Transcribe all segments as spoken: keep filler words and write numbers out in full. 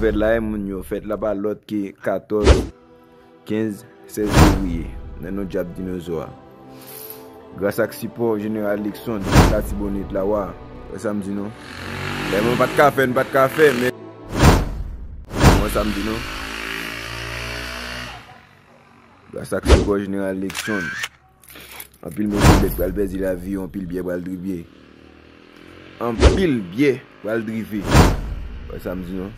Fèt la, e moun yo, fèt la pa lòt ke katòz, kenz, sèz fevriye, nan non djab dinozò a. Gras ak sipò Jeneral Luckson, Latibonit la, wa, wè sa m di nou. Lè mwen pa t ka fè, n pa t ka fè, men, wè sa m di nou. Gras ak sipò Jeneral Luckson, anpil moso bèt pral pèdi lavi yo, anpil byè pral drive. Anpil byè pral drive. Wè sa m di nou.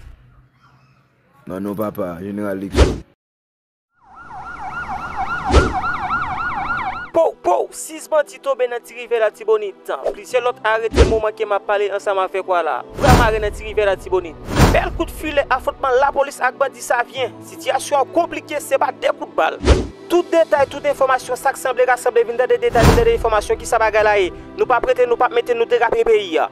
Nan non papa, Jeneral Luckson. Pow, pow! Sis bandi tonbe nan Ti Rivyè Latibonit. Plizyè lòt arete moman ke m ap pale ansanm avèk w a la. Bra mare nan Ti Rivyè Latibonit. Bèl kout filè afwontman lapolis ak bandi Savyen. Sitiyasyon an konplike, se pa de kout bal. Tout detay, tout enfòmasyon, sa k sanble rasanble, vin tande detay, vin tande enfòmasyon, kisa bagay la ye. Nou p ap rete, nou p ap mete, nou derape peyi a.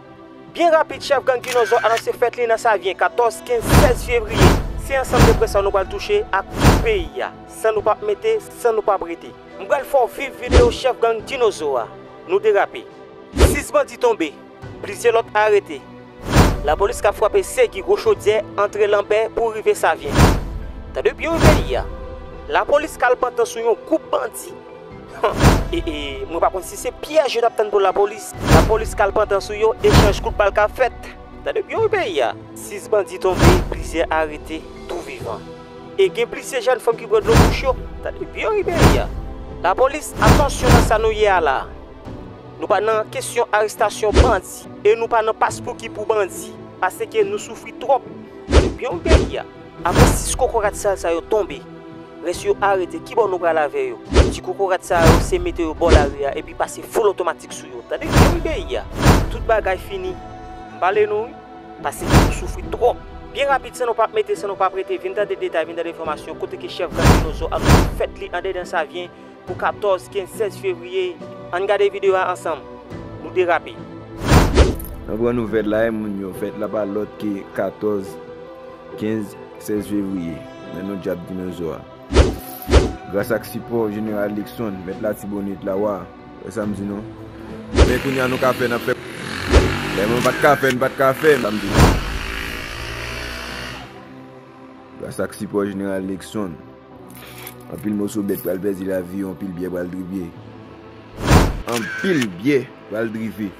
Byen rapid, chèf gang Dinozò anonse fèt li nan Savyen, katòz, kenz, sèz fevriye. Se ansanm de pwen sa nou pral touche ak tout peyi a, san nou p ap mete, san nou p ap rete. M pral fè w viv videyo chèf gang Dinozò a. Nou derape. Sis bandi tonbe, plizyè lòt arete. Lapolis k ap frape Segi, Gwo Chodyè, antre Lanbè pou rive Savyen. Tande byen wi peyi a. Lapolis k al pantan sou yon gwoup bandi. E, e, mwen pa konn si se pyèj yo t ap tann pou lapolis. Lapolis k al pantan sou yo, echanj kout bal k ap fèt. Tande byen wi peyi a. Sis bandi tonbe, plizyè arete, tou vivan. E gen plizyè jèn fanm ki pran dlo bouch yo. Tande byen wi peyi a. Lapolis, atansyon nan sa nou ye a la. Nou pa nan kesyon arestasyon bandi. E nou pa nan paspouki pou bandi. Paske nou soufri twòp. Tande byen wi peyi a. Apre sis kokorat sal sa yo tonbe, rès yo arete, kibò nou pral avè yo? Ti kokorat sa yo, se mete yo bò lari a epi pase fou lotomatik sou yo. Tande byen wi peyi a. Tout bagay fini. M pale nou wi. Paske nou soufri twòp. Byen rapid, san nou p ap mete, san nou p ap rete, vin tande detay, vin tande enfòmasyon, kote ke chèf gang Dinozò anonse fèt li andedan Savyen pou katòz, kenz, sèz fevriye. Ann gade videyo a ansanm. Nou derape. Nan gran nouvèl la, e moun yo, fèt la pa lòt ke katòz, kenz, sèz fevriye, nan non djab Dinozò a. Gras ak sipò Jeneral Luckson, mèt Latibonit la, wa, wè sa m di nou. Men kounye a nou ka fè, n ap fè. Lè mwen pa t ka fè, n pa t ka fè, sa m di nou. Gras ak sipò Jeneral Luckson, anpil moso bèt pral pèdi lavi yo, anpil byè pral drive. Anpil byè pral drive.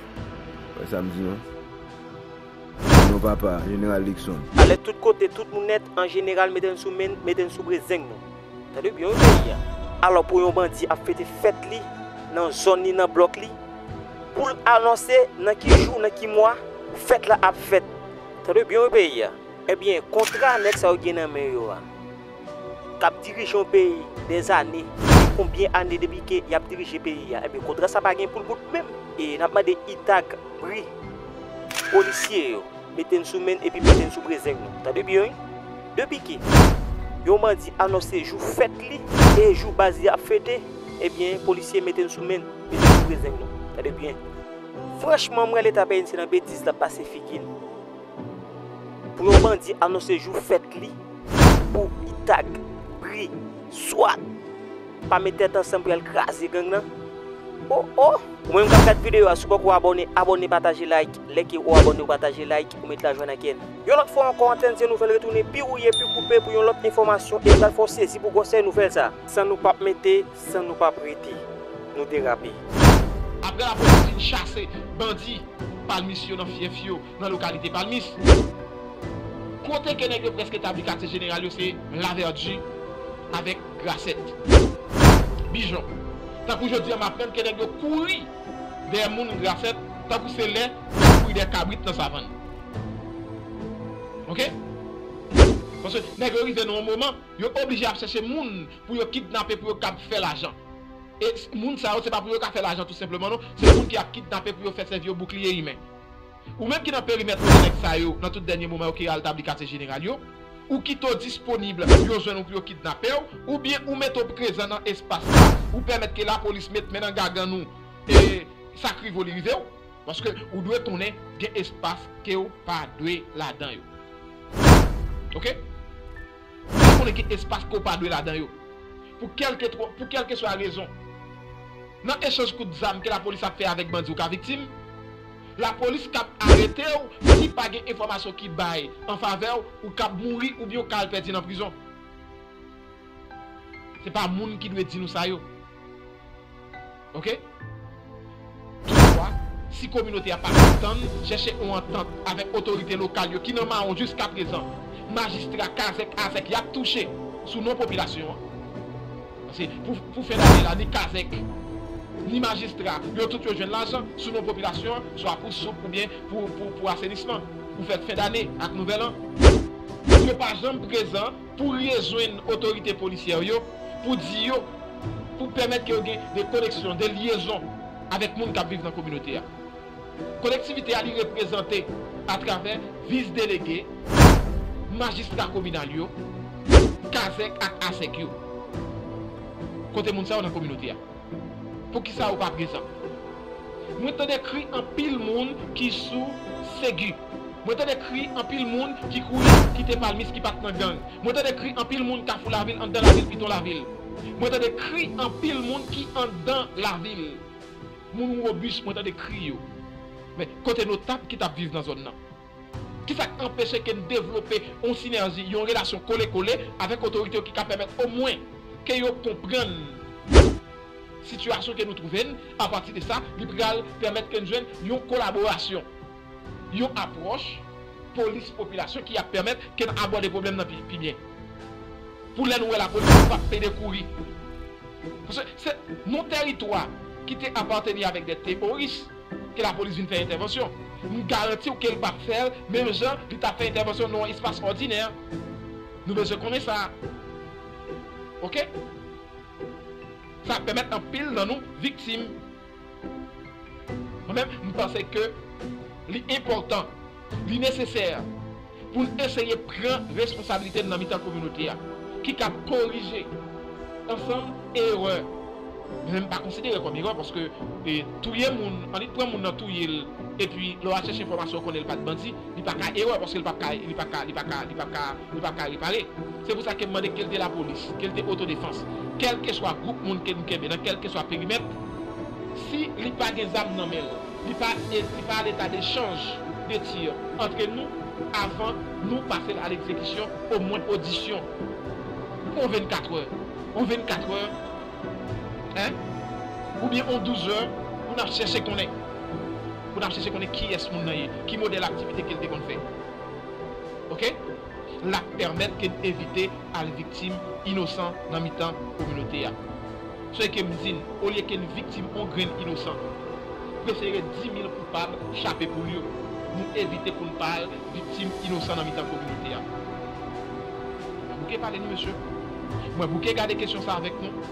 Wè sa m di nou. Non papa, Jeneral Luckson. Alèt tout kote, tout moun nèt, an jeneral, mete n sou men n, mete n sou brezeng nou. Tande byen wi peyi a. Alò pou yon bandi ap fete fèt li, nan zòn li, nan blòk li, pou l anonse nan ki jou, nan ki mwa, fèt la ap fèt. Tande byen wi peyi a. Ebyen, kontra nèg sa yo gen nan men yo a, k ap dirije yon peyi dèzane, gen konbyen ane depi ke y ap dirije peyi a? Ebyen, kontra sa pa gen pou l bout menm. E n ap mande itag, bri, polisye yo, mete n sou men n epi mete n sou brezeng nou. Tande byen wi. Depi ke yon bandi anonse jou fèt li e jou baz li ap fete, ebyen, polisye mete n sou men n, mete n sou brezeng nou. Tande byen. Franchman, m wè Leta peyi n se nan betiz l ap pase figi n. Pou yon bandi anonse jou fèt li pou itag, bri, swat, pa met tèt ansanm pou y al kraze gang nan. O o! Ou menm k ap gad videyo a, si w poko abòne, abòne, pataje, like, lè ke ou abòne, ou pataje, like, ou met lajwa nan kè n. Yon lòt fwa ankò, Antèn Zye Nouvèl retounen pi wouye, pi koupe pou yon lòt enfòmasyon e pral fè w sezi pou gwosè nouvèl sa. San nou p ap mete, san nou p ap rete, nou derape. Apre lapolis fin chase bandi palmis yo nan fyèf yo, nan lokalite Palmis, kote ke nèg yo prèske tabli katye jeneral yo se Lavèdi avèk Grasèt. Bijon. Tankou jodi a m aprann ke nèg yo kouri dèyè moun Grasèt tankou se lè y ap kouri dèyè kabrit nan savann. Oke? Paske nèg yo rive nan yon moman, yo oblije ap chèche moun pou yo kidnape pou yo kab fè lajan. E moun sa yo, se pa pou yo ka fè lajan tou senpleman non, se moun ki ap kidnape pou yo fè sèvi yo boukliye imen. Ou menm ki nan perimèt kote nèg sa yo, nan tout dènye moman yo ki al tabli katye jeneral yo, ou kite w disponib yo jwenn ou pou yo kidnape w, oubyen ou mete w prezan nan espas la, ou pèmèt ke lapolis met men nan gagann ou e sa k rive w li rive w, paske ou dwe konnen gen espas ke w pa dwe ladan yo. Oke? Ou dwe konnen gen espas ke w pa dwe ladan yo. Pou kèlke, pou kèlkeswa rezon. Nan echanj kout zam ke lapolis ap fè avèk bandi ou ka viktim. Lapolis kab arete w, si pa gen enfòmasyon ki bay an favè w, ou kab mouri oubyen w ka al pèdi nan prizon. Se pa moun ki dwe di nou sa yo. Oke? Toutfwa, si kominote a pa ka tann, chèche yon antant avèk otorite lokal yo ki nan mawon jiskaprezan, majistra, kazèk, azèk, y ap touche sou non popilasyon an. Paske pou, pou fen dane la, ni kazèk, ni majistra, yo tout yo jwenn lajan sou non popilasyon an, swa pou soup oubyen pou, pou, pou asenisman, pou fèt fen dane ak nouvèl an. Yo pa janm prezan pou rezwenn otorite polisyè yo, pou di yo, pou pèmèt ke yo gen de koneksyon, de lyezon avèk moun k ap viv nan kominote a. Kolektivite a li reprezante atravè vis delege, majistra kominal yo, kazèk ak asèk yo. Kote moun sa yo nan kominote a? Poukisa yo pa prezan? Mwen tande kri anpil moun ki sou Segi. Mwen tande kri anpil moun ki kouri kite Palmis ki pa t nan gang. Mwen tande kri anpil moun Kafou Lavil, anndan lavil, Piton Lavil. Mwen tande kri anpil moun ki anndan lavil. Moun Wobis, mwen tande kri yo. Men, kote notab ki t ap viv nan zòn nan? Kisa k anpeche ke n devlope yon sinèji, yon relasyon kole kole avèk otorite yo ki ka pèmèt omwen ke yo konprann sitiyasyon ke nou twouve n? Apati de sa, li pral pèmèt ke n jwenn yon kolaborasyon, yon apwòch polis popilasyon ki ap pèmèt ke n abòde pwoblèm nan pi, pi byen. Pou lè nou wè lapolis, nou p ap pede kouri. Paske se yon teritwa ki te apateni avèk de teworis ke lapolis vin fè entèvansyon. M garanti w ke l p ap fè l menm jan li t ap fè entèvansyon nan yon espas òdinè. Nou bezwen konnen sa. Oke? Sa ap pèmèt anpil nan nou viktim. Mwen menm, m panse ke li enpòtan, li nesesè pou n eseye pran responsabilite n nan mitan kominote a, ki kab korije ansanm erè. Mwen menm, m pa konsidere kòm erè, paske, e, touye moun, annik pran moun nan touye l, epi lè w al chèche enfòmasyon, w konnen l pa t bandi, li pa ka erè, paske li p ap ka, li pa ka, li pa ka, li pa ka, li pa ka repare. Se pou sa ke m mande, ke l te lapolis, ke l te otodefans, kèlkeswa gwoup moun ke nou kenbe, nan kèlkeswa perimèt, si li pa gen zam nan men l, li pa, e, li pa aleta dechanj de tir antre nou, avan nou pase l a legzekisyon, omwen odisyon. Pou yon vennkatrè, yon vennkatrè, en? Oubyen yon douzè, pou n ap chèche konnen. Pou n ap chèche konnen kiyès moun nan ye, ki modèl aktivite ke l te konn fè. Oke? L ap pèmèt ke n evite al viktim inosan nan mitan kominote a. Se ke m di n, olye ke n viktim yon grenn inosan, prefere di mil koupab chape poul yo. Nou evite pou n pa al viktim inosan nan mitan kominote a. Mwen bouke pale nou, mesye. Mwen bouke gade kesyon sa avèk nou.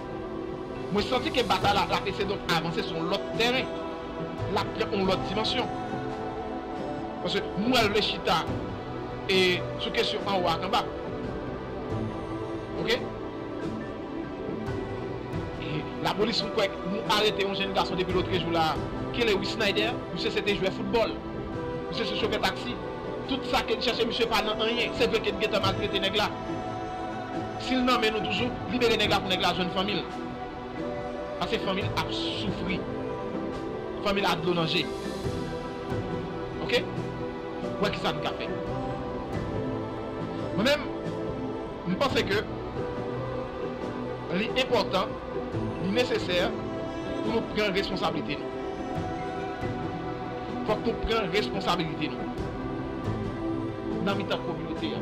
Mwen santi ke batay la, l ap eseye donk avanse sou yon lòt tèren. L ap pran yon lòt dimansyon. Paske m wè l vle chita, e, sou kesyon anwo ak anba. Oke? E lapolis, m kwè nou arete yon jenn gason depi lotrejou la, Kelewis Snyder, misye se te jwè foutbòl. Misye se chofè taksi. Tout sa ke n chèche, misye pa nan anyen. Se vre ke n gentan maltrete nèg la. Si l nan men nou toujou, libere nèg la pou nèg la jwenn fanmi l. Paske fanmi l ap soufri. Fanmi l a dlo nan je. Oke? Wè kisa n ka fè. Mwen menm, m panse ke li enpòtan, li nesesè pou nou pran responsablite nou. Fòk nou pran responsablite nou nan mitan kominote a.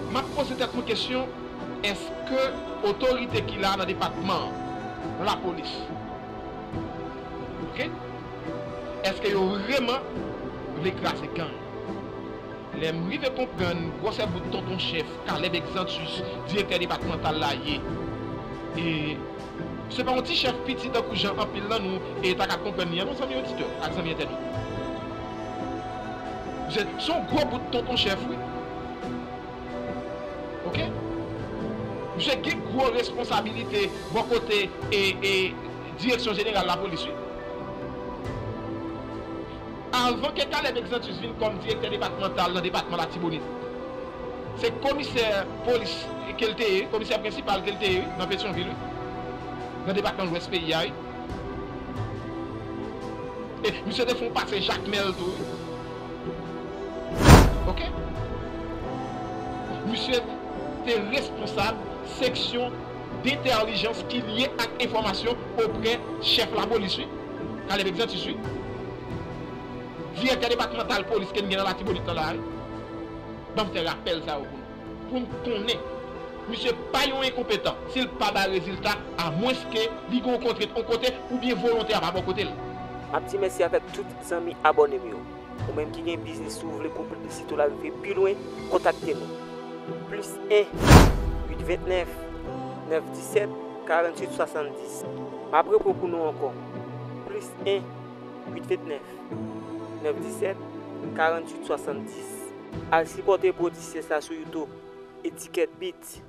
M ap poze tèt mwen kesyon, èske otorite ki la nan depatman an, lapolis, oke? Èske yo vrèman vle kraze gang? Lè m rive konprann gwosè bout tonton chèf Caleb Exantus, direktè depatmantal la, ye, e se pa yon ti chèf piti tankou jan anpil nan nou, e, ta ka konprann li an non, zanmi oditè ak zanmi entènot. Se, se yon gwo bout tonton chèf, wi. Oke? Misye gen gwo responsabilite bò kote, e, e, direksyon jeneral lapolis, wi. Avan ke Caleb Exantus vin kòm direktè depatmantal nan depatman Latibonit, se komisè polis ke l te ye, komisè prensipal ke l te ye, wi, nan Petyonvil, wi, nan depatman Lwès peyi a, wi. E misye te fè yon pase Jakmèl tou, wi. Oke? Misye te responsab seksyon dentèlijans ki lye ak enfòmasyon oprè chèf lapolis, wi. Caleb Exantus, wi. Direktè depatmantal polis ke n gen nan Latibonit lan la, wi. Ban m fè rapèl sa yo pou nou. Pou n konnen, misye pa yon enkonpetan si l pa bay rezilta, amwenske li gen yon kontrent yon kote oubyen volonte a pa bò kote l. M ap di mèsi avèk tout zanmi abòne m yo. Ou menm ki gen biznis ou vle pou piblisite w la rive pi lwen, kontakte nou. Plis en, uit vennèf, nèf disèt, karanntuit swasanndis. M ap repran pou nou ankò. Plis en, uit vennèf, nèf disèt, karanntuit swasanndis. Al sipòte pwodisyè sa sou YouTube, Etiquette Beat.